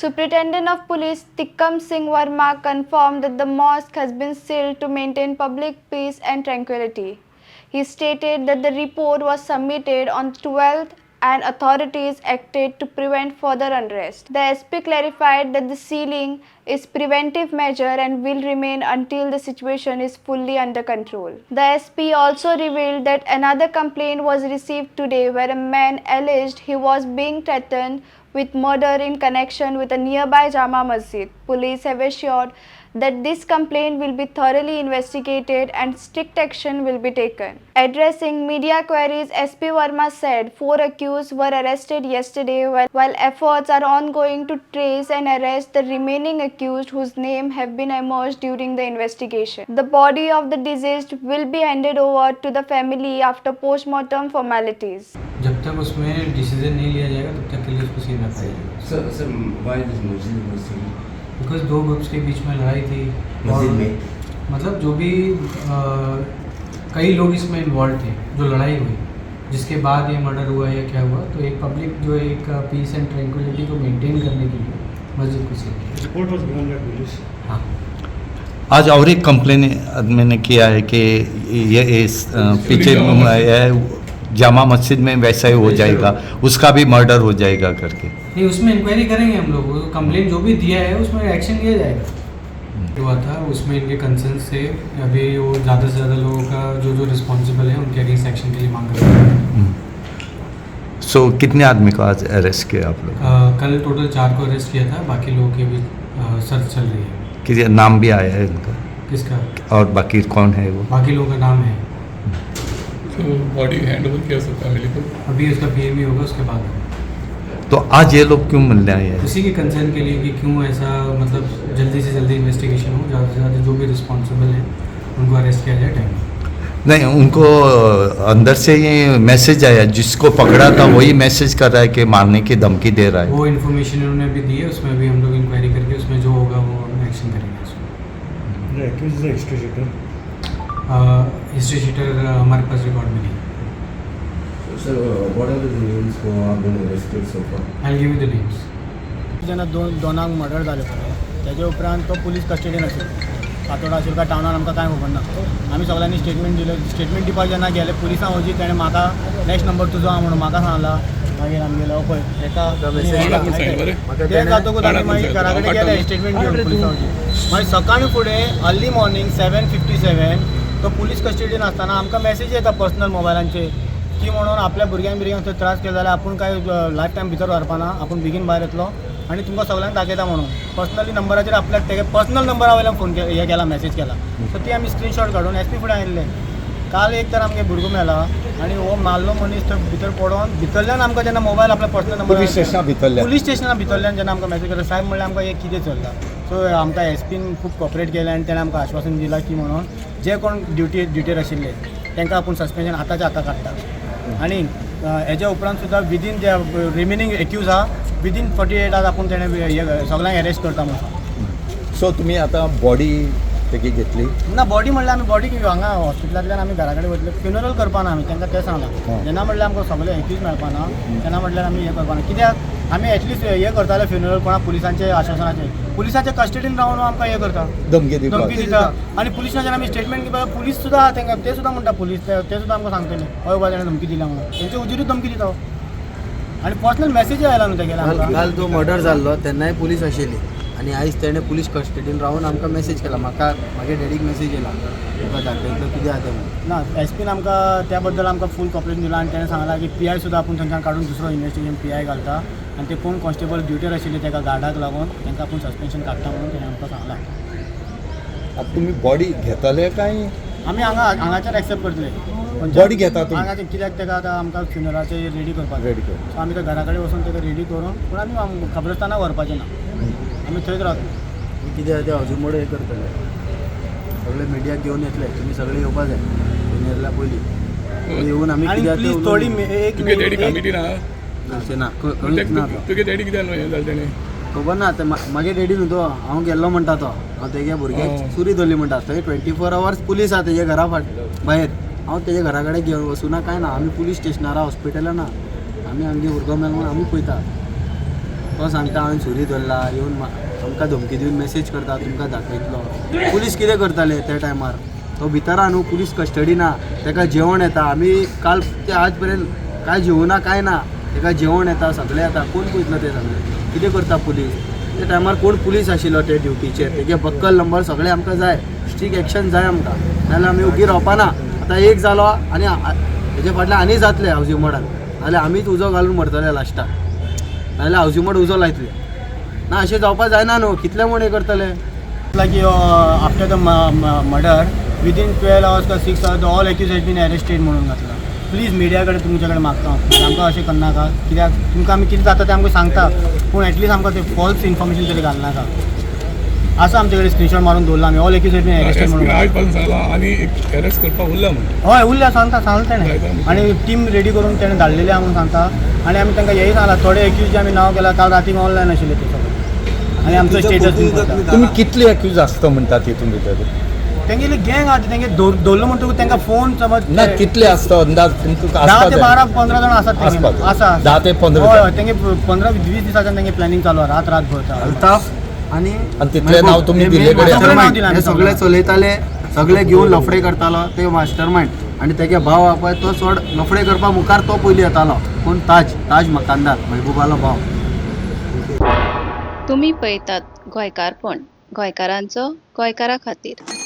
Superintendent of Police Tikam Singh Verma confirmed that the mosque has been sealed to maintain public peace and tranquility. He stated that the report was submitted on 12th and authorities acted to prevent further unrest. The SP clarified that the sealing is preventive measure and will remain until the situation is fully under control. The SP also revealed that another complaint was received today where a man alleged he was being threatened with murder in connection with a nearby Jama Masjid. Police have assured that this complaint will be thoroughly investigated and strict action will be taken. Addressing media queries, SP Verma said four accused were arrested yesterday while efforts are ongoing to trace and arrest the remaining accused whose name have been emerged during the investigation. The body of the deceased will be handed over to the family after post-mortem formalities. जब तक उसमें decision नहीं लिया जाएगा, तब तक K लिए उसको seal रखा जाएगा। Sir, why this masjid was sealed? Because दो ग्रुप्स के बीच में लड़ाई थी। मस्जिद और में? मतलब जो भी कई लोग इसमें इन्वॉल्व थे, जो लड़ाई हुई, जिसके बाद ये मर्डर हुआ या क्या हुआ, तो एक पब्लिक जो एक पीस एंड ट्रैंक्विलिटी को मेंटेन करने के लिए मस्जिद को सील किया। Report was given by police. हाँ। आज और एक कंप्लेन मैंने किया है कि ये इस पीछे ये जामा मस्जिद में वैसा ही हो जाएगा, उसका भी मर्डर हो जाएगा करके। नहीं, उसमें इंक्वायरी करेंगे हम लोग। कंप्लेन जो भी दिया है, उसमें एक्शन लिया जाएगा। हुआ था उसमें इनके कंसर्न से अभी वो ज़्यादा से ज़्यादा लोगों का जो जो रिस्पॉन्सिबल है, उनके अगेंस्ट एक्शन के लिए मांग कर रहे हैं। सो कितने आदमी को आज अरेस्ट किया आप लोग? कल टोटल चार को अरेस्ट किया था। बाकी लोगों की भी सर्च चल रही है। किसी नाम भी आया है इनका? किसका? और बाकी कौन है वो? बाकी लोगों का नाम है। तो बॉडी हैंड ओवर किया सर फैमिली को? अभी उसका पीएमई होगा, उसके बाद होगा। तो आज ये लोग क्यों मिलने आए हैं? उसी के कंसर्न के लिए कि क्यों ऐसा, मतलब जल्दी से जल्दी इन्वेस्टिगेशन हो, ज़्यादा से ज़्यादा जो भी रिस्पॉन्सिबल है, उनको अरेस्ट किया जाए टाइम। नहीं, उनको अंदर से ये मैसेज आया, जिसको पकड़ा था वही मैसेज कर रहा है कि मारने की धमकी दे रहा है। वो इन्फॉर्मेशन उन्होंने अभी दी है। उसमें भी हम लोग इंक्वायरी करके उसमें जो होगा, वो हम एक्शन करेंगे उसमें। The accused is a history sheeter. History sheeter हमारे पास रिकॉर्ड में नहीं। Sir, what are the names who have been arrested so far? I give you the names. जेन्ना दोन दोनांक मर्डर जालें पळय, तेजे उपरांत तो पुलीस कस्टडीन आशिल्लो। फातोर्डा आशिल्लो काय टावनान, आमकां कांय खबर ना। आमी सगळ्यांनी स्टेटमेंट दिले। स्टेटमेंट दिवपाक जेन्ना गेले पुलिसां वची, तेणें म्हाका नेक्स्ट नंबर तुजो आहा म्हणून म्हाका सांगला। मागीर आमगेलो पळय एका ते जातकूच आमी मागीर घरा कडेन गेले स्टेटमेंट घेवन पुलिसां वची। मागीर सकाळीं फुडें अर्ली मॉर्निंग 7:57 तो पुलीस कस्टडीन आसतना आमकां मॅसेज येता पर्सनल मोबायलांचेर की म्हणून आपल्या भुरग्यांक बिरग्यांक थंय त्रास केले जाल्यार आपूण काय लायफ टायम भितर व्हरपाना, आपूण बेगीन भायर येतलो आनी तुमकां सगळ्यांक दाखयता म्हणून पर्सनली नंबराचेर आपल्याक तेगे पर्सनल नंबरा वयल्यान फोन हे केला, मॅसेज केला। सो ती आमी स्क्रिनशॉट काडून एस पी फुडें आयिल्ले। काल एक तर आमगे भुरगो मेला आनी हो मारलो मनीस थंय भितर पडोन भितरल्यान आमकां जेन्ना मोबायल आपल्या पर्सनल नंबर पुलीस स्टेशना भितरल्यान? पुलीस स्टेशना भितरल्यान जेन्ना आमकां मॅसेज केलो, साहेब म्हणल्यार आमकां हें कितें चल्लां? सो आमकां एस पीन खूब कॉपरेट केलें आनी तेणें आमकां आश्वासन दिलां की म्हणून जे कोण ड्युटीर आशिल्ले, तांकां आपूण सस्पेन्शन आतांच्या आतां काडटा आनी हेज्या उपरांत सुद्दां विदीन जे रिमेनींग एक्यूज आहा, विदीन 48 आवर्स आपूण तेणें हे सगळ्यांक अरेस्ट करता म्हणून। सो तुम्ही आता बॉडी तेगी घेतली? ना, बॉडी म्हणल्यार आमी बॉडी हांगा हॉस्पिटलांतल्यान आमी घरा कडेन वयतले। फ्युनरल करपाना आमी, तांकां तें सांगलां। जेन्ना म्हणल्यार आमकां सगळे एक्यूज मेळपाना, तेन्ना म्हणल्यार आमी हें करपाना। कित्याक आमी एटलिस्ट हें करताले फ्युनरल कोणा पुलिसांचे आश्वासनाचेर। पुलिसाच्या कस्टडीन रावन आमकां हें करता, धमकी दिवपाक। धमकी दिता आनी पुलिसां जेन्ना आमी स्टेटमेंट दिवपाक, पुलीस सुद्दां तांकां ते सुद्दां म्हणटा, पुलीस ते सुद्दां आमकां सांगतले, हय बाबा, तेणें धमकी दिल्या म्हणून। तेंचे हुजीरूच धमकी दिता हो। आनी पर्सनल मॅसेजय आयला न्हू तेगेले काल आमकां। काल जो मर्डर जाल्लो तेन्नाय पुलीस आशिल्ली आनी आयज तेणें पुलीस कस्टडीन रावन आमकां मेसेज केला। म्हाका, म्हागे डॅडीक मेसेज येयला, तुका दाखयतलो कितें आहा तें म्हणून। ना, एस पीन आमकां त्या बद्दल आमकां फूल कॉपरेशन दिलां आनी तेणें सांगलां की पी I सुद्दां आपूण थंयच्यान काडून दुसरो इन्वेस्टिगेशन पी I घालता आनी ते कोण कॉन्स्टेबल ड्युटीर आशिल्ले, तेका गार्डाक लागून तांकां आपूण सस्पेन्शन काडटा म्हणून तेणें आमकां सांगलां। आता तुम्ही बॉडी घेतले काय? आमी हांगा हांगाच्यान एक्सेप्ट करतले। Body घेता तुमी? हांगाच्यान, कित्याक तेका आतां आमकां फ्युनराचेर रेडी करपाक जाय। रेडी कर। सो आमी ते घरा कडेन वचून तेका रेडी करून, पूण आमी कब्रस्तानाक व्हरपाचें ना, आमी थंयच रावतले। कितें आहा तें अजून मोड हें करतले, सगळे मिडियाक घेवन येतले। तुमी सगळे येवपा जाय फ्युनरला पयलीं येवन आमी आनी कितें आहा तें प्लीज थोडी एक तुगे डॅडी कमिटी ना? ना ना, खंयच ना तो। तुगे डॅडी कित्याक न्हू हें जालें तेणें? खबर ना आतां। म्हागे डॅडी न्हू तो, हांव गेल्लो म्हणटा तो। हांव तेगे भुरग्याक सुरी धरली म्हणटा। थंय 24 आवर्स पुलीस आहा तेजे घरा फाट भायर। हांव तेजे घरा कडेन घेवन वचूना, कांय ना। आमी पुलीस स्टेशनार, हॉस्पिटलान ना। आमी आमगे भुरगो मेलो म्हणून आमी पळयता। तो सांगता हांवें सुरी धरला येवन आमकां धमकी दिवन मॅसेज करता तुमकां दाखयतलो. पुलीस कितें करताले त्या टायमार? तो भितर आहा न्हू, पुलीस कस्टडी ना, ताका जेवण येता. आमी काल ते आज पर्यंत काय जेवना काय ना, ताका जेवण येता, सगळें येता. कोण पळयतलो तें सगळें? कितें करता पुलीस त्या टायमार? कोण पुलीस आशिल्लो ते ड्युटीचेर? तेगे बक्कल नंबर सगळें आमकां जाय. स्ट्रीक एक्शन जाय आमकां, नाजाल्यार आमी ओगी रावपा ना. आतां एक जालो आनी हेजे फाटल्यान आनी जातले हावजींग बोर्डान, नाजाल्यार आमीच उजो घालून मरतले लास्टाक, नाजाल्यार हावजींग बोर्ड उजो लायतले. ना, अशें जावपा जायना न्हू. कितले म्हूण हें करतले? Like after the murder within 12 hours का 6 hours all accused has been arrested म्हणून घातला. प्लीज मिडिया कडेन तुमचे कडेन मागता हांव, आमकां अशें करनाका, कित्याक तुमकां आमी कितें जाता तें आमकां सांगता, पूण एटलीस्ट आमकां ते फॉल्स इन्फॉर्मेशन तरी घालनाका. आसा आमचे कडेन, स्क्रीनशॉट मारून दवरला आमी, all accused has been arrested म्हणून. आज पासून सांगला आनी एक अरेस्ट करपाक उरला म्हणून. हय, उरल्या सांगता, सांगलें तेणें आनी टीम रेडी करून तेणें धाडलेली आहा म्हणून सांगता. आनी आमी तांकां हेंय सांगलां, थोडे एक्यूज जे आमी नांव केलां, काल रातीक ऑनलायन आशिल्ले ते सगळे आनी आमचो स्टेटस. तुम्ही कितले अक्यूज आसता म्हणटा तितून भितर? तेंगेली गँग आहा ती, तेंगे दवरलो म्हणटकूच तांकां फोन समज ना, कितले आसता अंदाज तुमकां? 10 ते 12 15 जाण आसात तेंगे. आसपाक. आसा. 10 ते 15 हय. जाण. हय, तेंगे 15-20 दिसाच्यान तेंगे प्लॅनिंग चालू आहा, रात रात भर. अल्ताफ आनी आनी तितलें नांव तुमी दिल्ले कडेन? सगळें नांव दिलां हे आमी. सगळे चलयताले, सगळे घेवन लफडे करतालो ते मास्टर मायंड. आनी तेगे भाव आहा पळय, तो चड लफडे करपा मुखार तो पयलीं येतालो. कोण? ताज, ताज मकानदार, महबूबालो भाव. तुमी पळयतात गोंयकारपण, गोंयकारांचो गोंयकारा खातीर.